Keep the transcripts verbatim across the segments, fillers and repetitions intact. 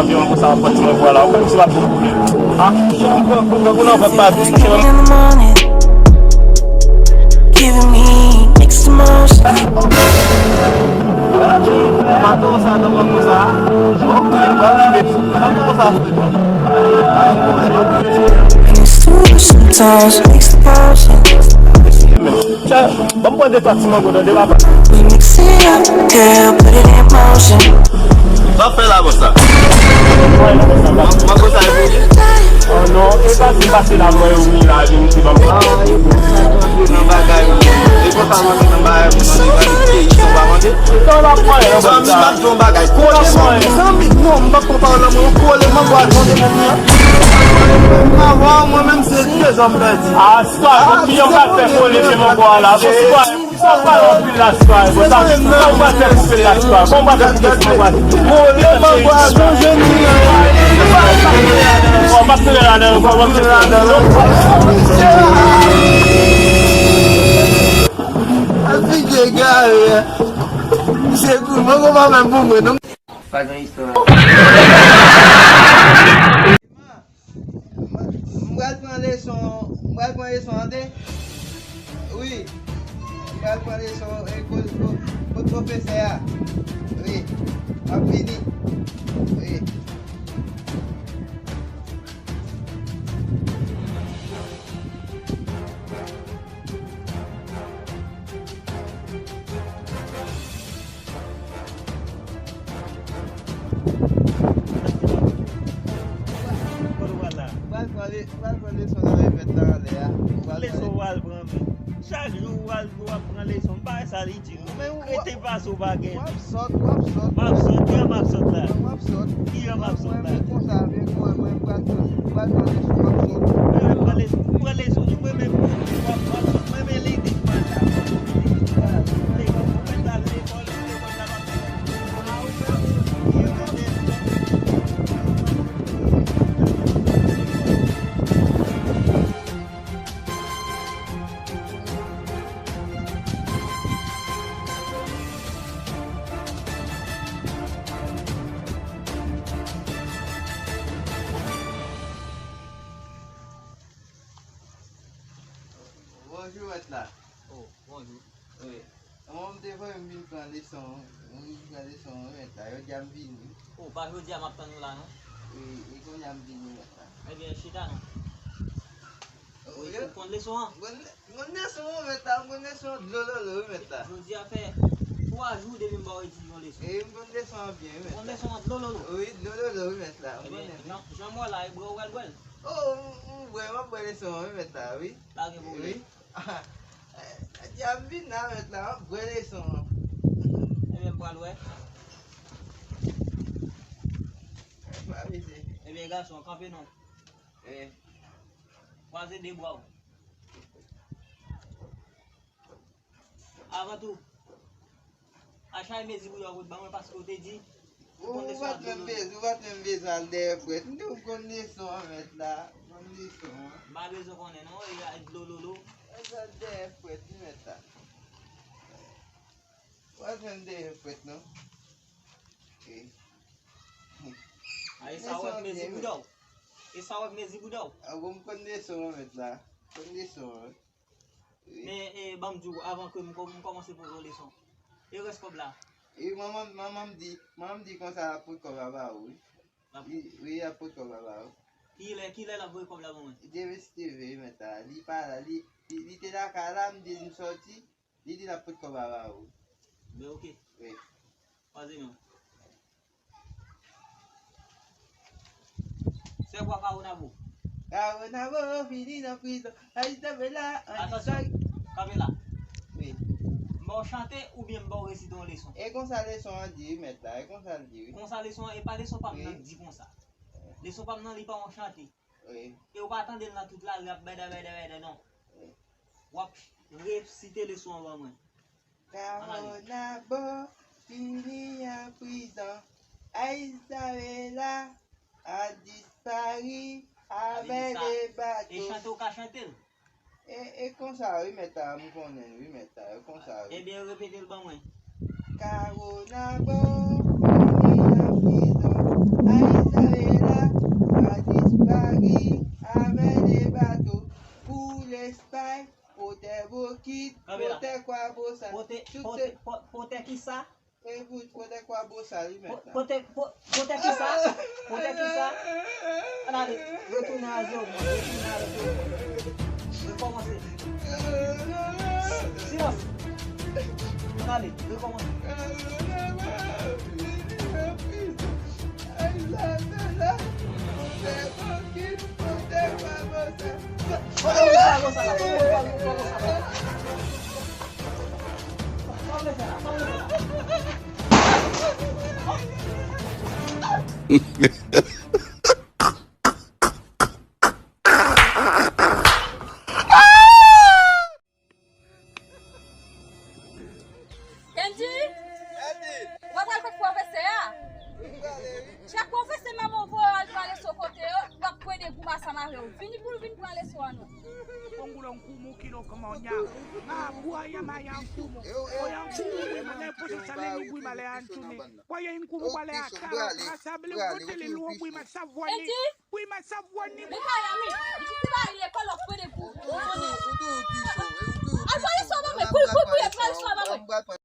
Anviwon konsa, w ap pran ti mango a la. Ou konn si w ap bon pou li. Ah, jan m pran kou, pran kou nan vant pa di. In the morning, giving me mixed emotions. Maten sa, nan mango sa. Ok, pa rive. Maten sa. And it's true sometimes, mixed emotions. Ban m pran de twa ti mango tande papa. We mix it up, girl, put it in motion. Sa fè la konsa. Mango sa e pou li. Oh non, e pa ti pase la mwen yo vini la vin ti ban m. Ah, e pou sa yo antre nan bagay. E konsa yo antre nan bagay pou manje kalite, isi yo pa manje. Sa w ap manje nan bagay sa. Zanmi, m ap di yon bagay. Kole mango, zanmi, non, m p ap pran pawòl nan mwen, kole mango a tonbe nan mwen. M ap wè mwen menm se de zan m pèdi. Sitwayen, yon pral fè kole se mango a la. Bon, sitwayen, sa w pale anpil la, sitwayen. Bon, sa, sa w pral fè koupe la, sitwayen. Kòman w pral fè koupe mango a? Kole mango a jan jeni an. Bon, m ap tire ladan, bon, m ap tire ladan. Al figi egare. Misye kou, mango pa menm pou mwen, non. Pa gen istwa. M pral pran leson, m pral pran leson an, tande? Wi. M pral pran leson, e, kot, kot, kot pwofesè a? Wi. M ap vini. Wi. Kote w pral la? M pral pran le-, m pral pran leson nan remèt la anlè a. Leson w al pran, men. Chak jou w al, w ap pran leson. M pa wè sa l itil. Men w, w ap, rete pase w pa gen. W ap sòt, w ap sòt. M ap sòt, kijan m ap sòt la? W ap sòt. Kijan m ap sòt la? Mwen, mwen konsa, men mwen, mwen pral pran, pral pran leson, w ap sòt. Mwen pran leson, mwen pran leson, mwen menm, w ap, w ap sòt, mwen men lide, mwen la. Lekòl, mwen pral lekòl, lekòl la pa fè. Bonjou, mèt la. Oh, bonjou. Wi. Mwen, m te voye m vin pran leson, m vin pran leson, wi, mèt la. Jodi a m vini. Oh, pa jodi a m ap tann ou la, non? Wi, e kounye a m vini, mèt la. Ebyen, chita, non. Wi, ou konn leson an? M konn le-, m konn leson an, mèt la, m konn leson an dlololo, wi, mèt la. Jodi a fè twa jou depi m ba w etidye yon leson. E, m konn leson an byen, wi, mèt la. Ou konn leson an dlololo? Wi, dlololo, wi, mèt la, m konnen, wi. Ebyen, jan, jan m wè la, e bwè ou pral bwè l? Oh, m, m bwè, m ap bwè leson an, wi, mèt la, wi. Pa gen pwoblèm. Wi. Jodi a m vin la, mèt la, m ap bwè leson an. Ebyen, m pral wè. Pa vle di. Ebyen, gason, kanpe non. Wi. Kwaze de bwa w. Avan tou, achay mezi pou yo pot ban mwen paske w te di ou konn leson an dlololo. Ou pa t menm bezwen, ou pa t menm bezwen al dèyè frèt. M di w konn leson an, mèt la. Konn leson an. M pa bezwen konnen non, e a dlololo. Al dèyè frèt, wi, mèt la. Ou pa t menm dèyè frèt, non. Ok. A, e sa w wè k mezi bouda w? E sa w wè k mezi bouda w? A, bon, m konn leson an, mèt la. Konn leson an. Wi. Men, e, ban m di w, avan ke m kò-, m kòmanse poze w leson. E rès kòb la? E manman, manman m di, manman m di konsa l ap pot kòb la ba ou, wi. L ap... Wi, wi, l ap pot kòb la ba ou. Kilè, kilè l ap voye kòb la ban mwen? Demen si Dye vle, wi, mèt la. Li pa la, li, li, li te lakay la, m di l m sòti, li di l ap pot kòb la ba ou. Ben, oke. Wi. Kwaze men w. Sè bwa Kawonabo. Kawonabo fini nan prizon. Ay, tanbe la, an... Atansyon, kanpe la. Wi. M ba w chante oubyen m ba w resite yon leson? E konsa leson an di wi, mèt la, e konsa l di wi. Konsa leson an, e pa leson pa m nan k di konsa. Leson pa m nan, li pa yon chante. Wi. E w pa tande l nan tout lari ap bèdè, bèdè, bèdè, non. Wi. W ap resite leson an ban mwen. Kawonabo fini an prizon. Isabela a dispari avè de bato. E chante w ka chante l? E, e konsa wi, mèt la, m konnen l wi, mèt la, e konsa wi. Ebyen, repete l ban mwen. Kawonabo fini an prizon. Pote, pote, pote, pote kisa? Pote, pote kisa? Pote kisa? Ann ale, retounen a zewo, retounen a zewo. Rekòmanse. Silans. Ann ale, rekòmanse. Kendy? Kendy! Ou pa pral kot pwofesè a? Chak pwofesè manman w voye w al pran leson kote yo, w ap pwede goumas ansanm avè w. Vini pou l vin pran leson an non. Kongo longo muki lo kamanya. Na bua ya maya nkumu. Oya nkumu bwi mane poso saleni bwi male antuni. Kwa ya nkumu bale akara. Masabili votele luo bwi masavwani. Bwi masavwani. Mwen pa yami. Li kite ba lekòl w ap pwede pou. Al pran leson an ban mwen. Kouri, kouri, kouri, al pran leson an ban mwen.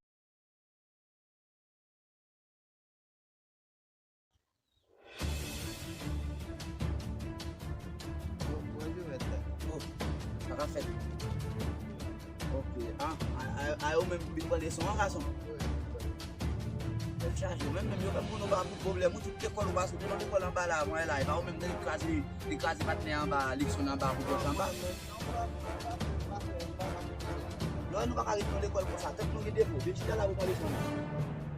Bonjou, mèt la. Oh, sa ka fèt. Ok. Ah, a, a, a, yo menm vin pran leson an, gason. Tèt chaje. Menm, menm, yo menm pou nou ba pou pwoblèm. Ou tout lekòl, ou pa sou, lekòl anba la, mwen la, e pa ou menm, li kraze, li kraze patnè anba, Likson anba, pou pòch anba. Lè nou pa ka ret nan lekòl konsa, tèt nou gen defo, vin chita la pou pran leson nou.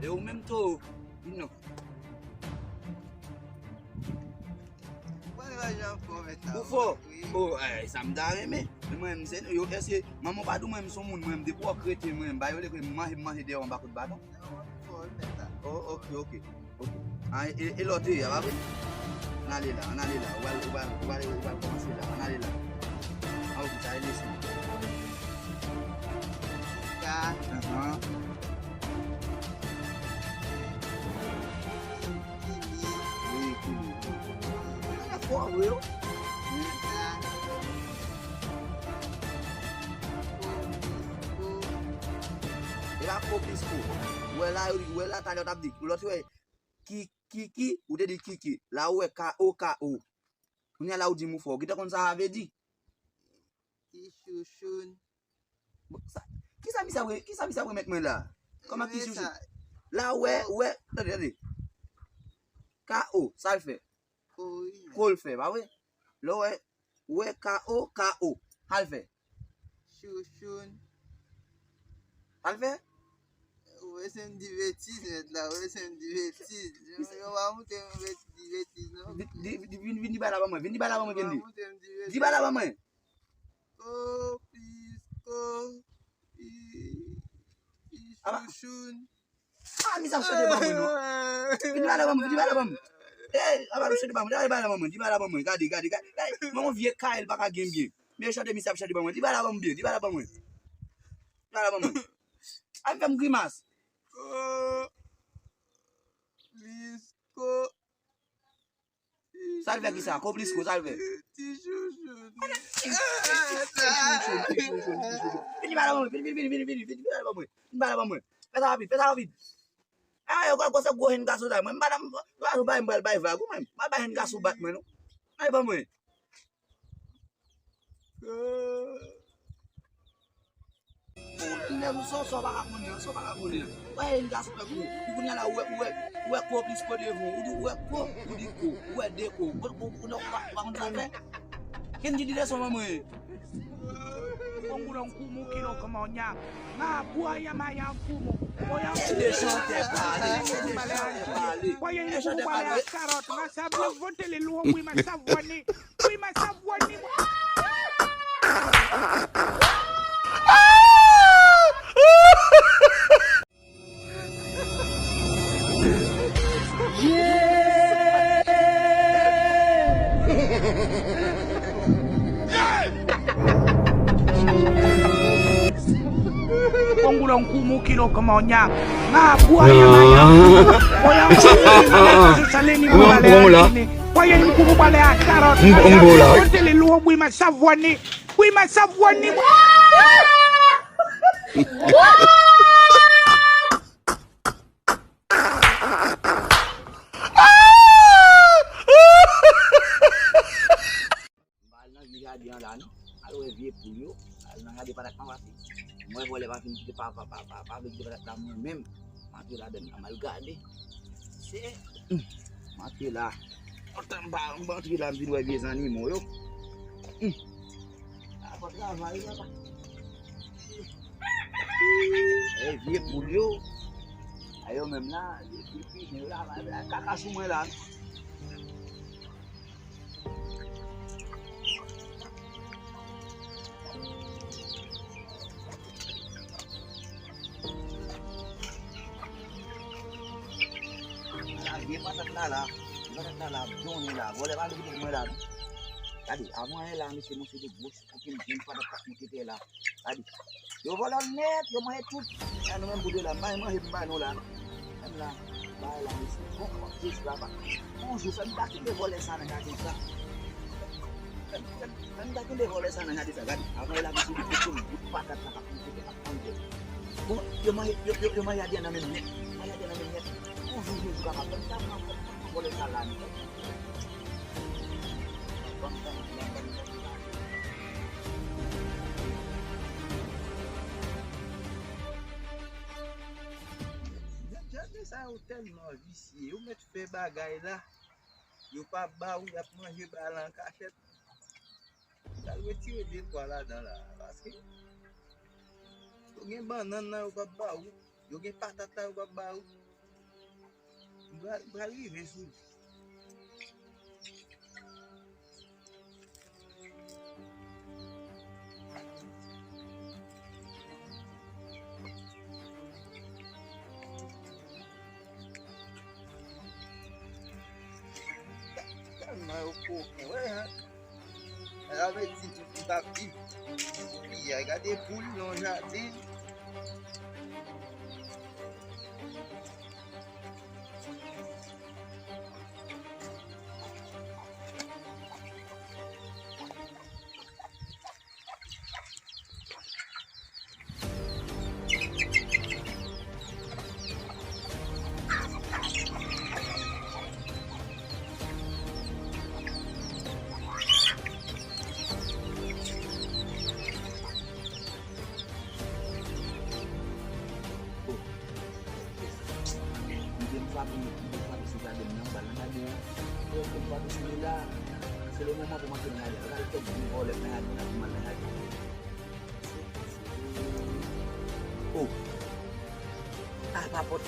E ou menm tou, vin non. Ou fò. Oh, eh, sa m ta renmen. Men mwen menm, se, yo, èske manman w pa di w mwen menm se yon moun, mwen menm, depi w krete mwen menm, ba yo lè ke m manje, m manje deyò anba kout baton? Oh, ok, ok, ok. Ah, e, e lòt yo, a pa vre? Ann ale la, ann ale la. Ou pral, ou pral, ou pral, ou pral kòmanse la. Ann ale la. Ah, ok, sa e leson. Ka. Ahan. Wi, ki li. Sa fò vre, wi. E pa ko plis ko. Ou wè la, ou wè la, talè w t ap di. Lòt yo, wè, ki, ki, ki, ou te di ki, ki. La ou wè ka o, ka o. Kounye a la ou di m ou fò. Ou gentan konn sa a vle di? Ki chouchoun. Bon, sa, kisa misye ap re-, kisa misye ap remèt mwen la? Kòman ki chouchoun? La ou wè, ou wè, tande, tande. Ka o, sa l fè? Ko l fè, pa vre? Lè w wè, ou wè ka o, ka o. Sa l fè? Chouchoun. Sa l fè? Ou wè se m di betiz, mèt la, ou wè se m di betiz. Yo, yo pa montre m betiz, betiz, non. Di, di, di, vin, vin di bagay la ban mwen, vin di bagay la ban mwen, Kendy. Di bagay la ban mwen. Ko, plis, ko, pi, pi, chouchoun. Ah, misye ap chante ban mwen, non. Vin bagay la ban mwen, vin bagay la ban mwen. Ey, ap chante ban mwen, di bagay la ban mwen, gade, gade, gade. Ey, mwen yon vye kay, li pa ka gen byen. Men chante misye ap chante ban mwen, di bagay la ban mwen byen, di bagay la ban mwen. Di bagay la ban mwen. Al fè m grimas. Ko, plis, ko. Sa l fè kisa? Ko plis ko, sa l fè? Ti chouchou. Vini pale ban mwen, vini, vini, vini, vini, vini, vini pale ban mwen. Vini pale ban mwen. Fè sa rapid, fè sa rapid. Ah, yo, gwo se gwo henn gason sa. Mwen, m pa nan, m pa nan bay, m pral bay vag, ou menm. M pa bay henn gason bat mwen, non. Bay ban mwen. Lè m sò, sò pa ka konnen, sò pa ka konnen. Wè, yon gason fè kou. Pou kounye a la, ou wè, ou wè, ou wè ko plis ko devan. Ou di, ou wè ko, ou di ko. Ou wè de ko. Ou, ou, ou, ou pa konn sa fè? Kendy di leson ban mwen. Kongo longo muki lo kamanya. Na bua ya maya nkumu. Oya nkumu. Kite chantè pale, kite chantè pale. Kite chantè pale. Masabili votele luo bwi masavwani. Bwi masavwani. Kongo longo muki lo kamanya. Nga bua ya maya. Oya nkumu bale antini. Oya nkumu bale akarot. Mbo la. Votele luo bwi masavwani. Bwi masavwani. M pa al nan vye jaden an la non. Al wè vye poul yo. Al nan jaden patat lan pase. Mwen vòlè pa fin kite pa, pa, pa, pa, pa vle kite patat la mwen menm. M antre ladann la, m al gade. Se, hmm, m antre la. Lontan m pa, m pa antre la, m vin wè vye zannimo yo. Hmm. A pa travay la. E vye poul yo. A yo menm la, vye poul pijen yo la, la, la, kaka sou mwen la. Ala vye patat la la. Vye patat la la, ap donnen la. Vòlè pa vle kite pou mwen la non. Gade, avan yè la, mesye, mwen se de gwo kokenn grenn patat k ap moute tè la. Gade. Yo vòlè nèt, yo manje tout. E nou menm pou de la, m pa manje pou ba nou la. Menm la, bay la, mesye. Bon, bon, jis la, pa. Bonjou, fè m ta kite vòlè sa nan jaden sa. Fè m, fè m, fè m ta kite vòlè sa nan jaden sa, gade. Avan yè la, mesye, nou te bout patat la k ap moute tè, k ap moute tè. Bon, yo manje, yo, yo, yo manje jaden nan menm nèt. Manje jaden nan menm nèt. Bonjou, Jezi, papa, fè m ta pran, fè m ta pran vòlè sa la, non. Jaden sa yo tèlman visye, yo mèt fè bagay la, yo pa ba ou, y ap manje ba la an kachèt. Al retire de twa ladan la, paske yo gen bannann nan, yo p ap ba ou, yo gen patat la, yo p ap ba ou. M pral, m pral rive sou li. Tèlman yo koken, wè, hein? Sa vle di tout moun ap viv. Piyay, gade poul nan jaden. M te frape, m te frape sou jaden nan, m pral nan jaden an. Frè, m frape sou li la. Se le moman pou m antre nan jaden an. Gade kèk gwo vòlè nan jaden an, pou m al nan jaden an. Oh! Apa pòt,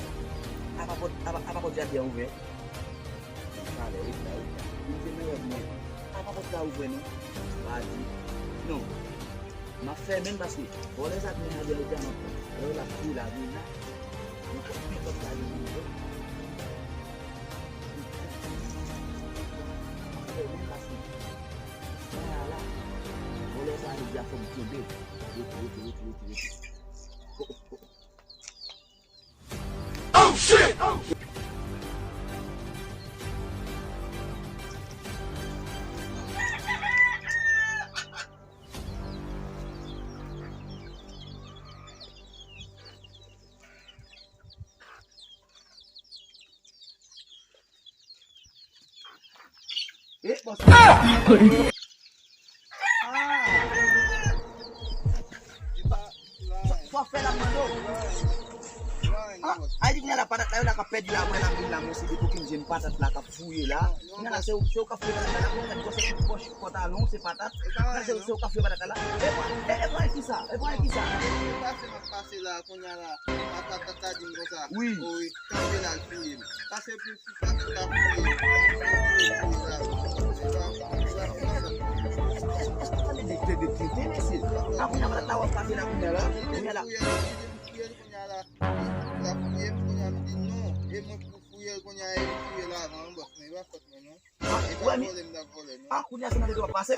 apa pòt, apa, apa pòt jaden an ouvè. Talè, wi, la, wi. M te nan rèv mwen. Apa pòt la ouvè non. Pa di. Non. M ap fèmen l paske vòlè sa k mennen avè yo te anvan pran. Lè yo la fouye lavi la. Yo konn pran pòt la yo ouvè. M ap fèmen l paske. Mwen a la. Vòlè sa yo di a fò m kenbe. Rete, rete, rete, rete, rete. Oh, oh, oh. Oh shit! Oh shit! Eh, bòs. Ah! Sa w ap fè la, mando? Ah, ay di kounye a la patat la, yo la k ap pèdi la, mwen la vin la, mwen se de kokenn jenn patat la k ap fouye la. Kounye a la, se ou, se ou k ap fouye patat la, la, kounye a la, se pòch pantalon, se patat. Kounye a la, se, se ou k ap fouye patat la, la. E pran, e, e pran kisa? E pran kisa? Pase la, kounye a la, a patat la di m konsa. Wi. Wi, kanpe la, l fouye m. Pase pou, pase la, fouye m. Fouye, fouye, fouye la. Tande de, de, de, de, de, mesye. A kounye a, la, w ap pase la, kounye a la. Kounye a la. Fouye l, kounye a la. L ap fouye m, kounye a, m di non. E mwen pou fouye l, kounye a, e fouye l avan, bòs, men e pa fòt mwen, non. Ah, e pa vòlè m t ap vòlè, non. Ah, kounye a se nan tete w ap pase.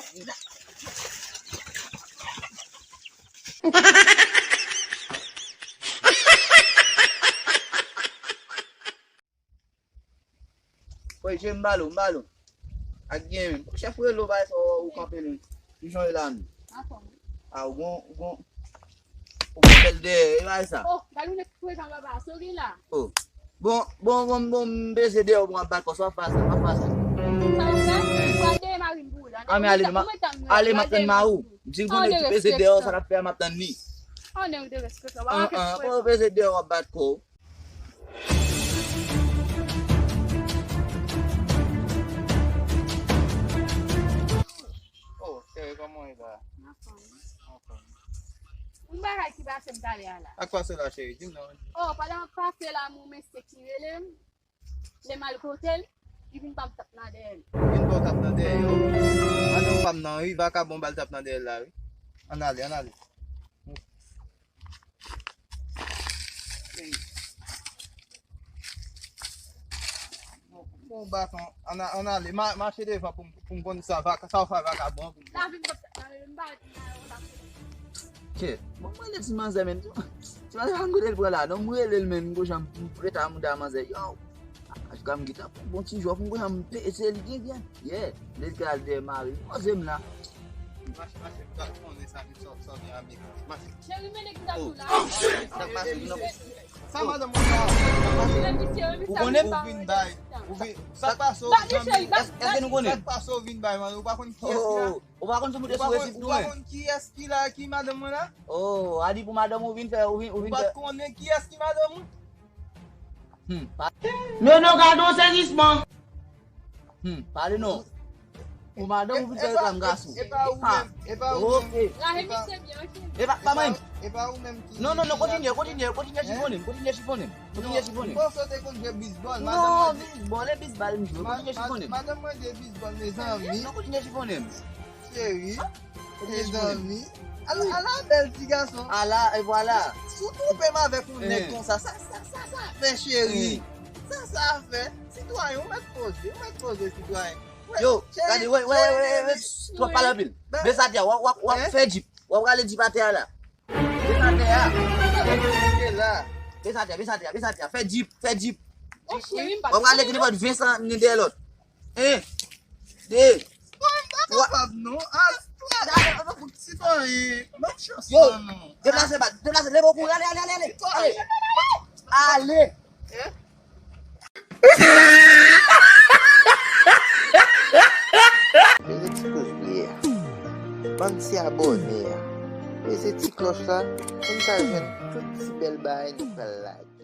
Woy, je m balo, m balo. Ak gen menm. Chèf rele w, bay sa ou kanpe li. Ki jan w ye la menm? Anfòm. Ah, ou gon, ou gon. Ou pral dèyè, e pa sa. Oh, gade yon nèg prezan papa, sa w gen la? Oh. Bon, bon, bon, bon, m peze dèyè w, bon, ap bat kò, sa w ap fè sa, w ap fè sa. Sa w ap fè? Ou pral dèyè mari m pou ou la. Ah, men ale, ale, m ap tann mari w. M di l gon nèg ki peze dèyè w, sa l ap fè a, m ap tann li. An nèg de respè, sa w ap fè. An, an, bon, peze dèyè w, w ap bat kò w. Oh, cheri, kòman w ye la? Anfòm. Anfòm. Yon bagay ki pase m talè a la. Sa k pase la, cheri? Di m non. Oh, pandan m ap pase la, m wè mesye ki rele m. Lè m al kote l, li vin pa m tap nan dèyè l. Vin pa w tap nan dèyè yo. Madanm pa m nan, wi, vakabon ba l tap nan dèyè l la, wi. Ann ale, ann ale. Bon, baton, ann a-, ann ale. Ma-, mache devan pou m, pou m konn sa, vaka-, sa w fè vakabon. La vin pa m tap nan dèyè l, m pa di nan yon tap. Kè, bon, mwen rele ti manzè, men. Ti manzè pa m kote l pran la, non, mwen rele l, men, m gon jan m preta mouda manzè. Yo, achka m gentan pran bon ti jòf, m gon jan m peze li byen, byen. Yeah, lè l te al dèyè mari, poze m la. Mache, mache, m ta konnen sa, sa, sa gen avèk. Mache. Cheri, men nèg ki ta tou la. Sa pase, non? Sa madanm mwen sa. Ou konnen? Ou vin bay. Ou vin, sa pase, ou vin bay. Èske nou konnen? Sa pase, ou vin bay, man. Ou pa konn kiyès ki la. Ou pa konn sou moute sou resif tou, men. Ou pa konn kiyès ki la, ki madanm mwen la? Oh, a di pou madanm ou vin fè, ou vin, ou vin fè. Ou pa konnen kiyès ki madanm ou? Hmm, pa- Non, non, gade yon sezisman. Hmm, pale non. Pou madanm ou vin fè reklam gason. E pa ou menm, e pa ou menm. Ok. Epa, pa mwen. E pa ou menm ki... Non, non, non, kontinye, kontinye, kontinye chifonnen, kontinye chifonnen. Kontinye chifonnen. Non, m panse w te konn jwe bisbòl, madanm mwen. Non, bisbòl, e bisbal m jwe. Kontinye chifonnen. Madanm mwen jwe bisbòl, mezanmi. Non, kontinye chifonnen. Cheri, mezanmi. Ala, ala bèl ti gason. Ala, e vwala. Si w twonpe m avèk yon nèg konsa, sa, sa, sa, sa fè, cheri. Sa, sa fè. Sitwayen, ou mèt poze, ou mèt poze, sitwayen. Yo, gade, wè, wè, wè, wè, wè, twòp pale anpil. Bes atè a, w ap, w ap, w ap fè djip. W ap rale djip atè a la. Bes atè a. Bes atè a, bes atè a, bes atè a. Fè djip, fè djip. W ap rale ki nenpòt ven san ni dèyè lòt. En, de, twa. Kapab non. Al, gade, sitwayen. Mèt chans lan non. Deplase, bat, deplase, leve w kouri, ale, ale, ale, ale. Ale. Ale. Peze ti pouz ble a. Bann ti abòne a. Peze ti klòch la pou n ka jwenn tout ti bèl bagay nou pral lage.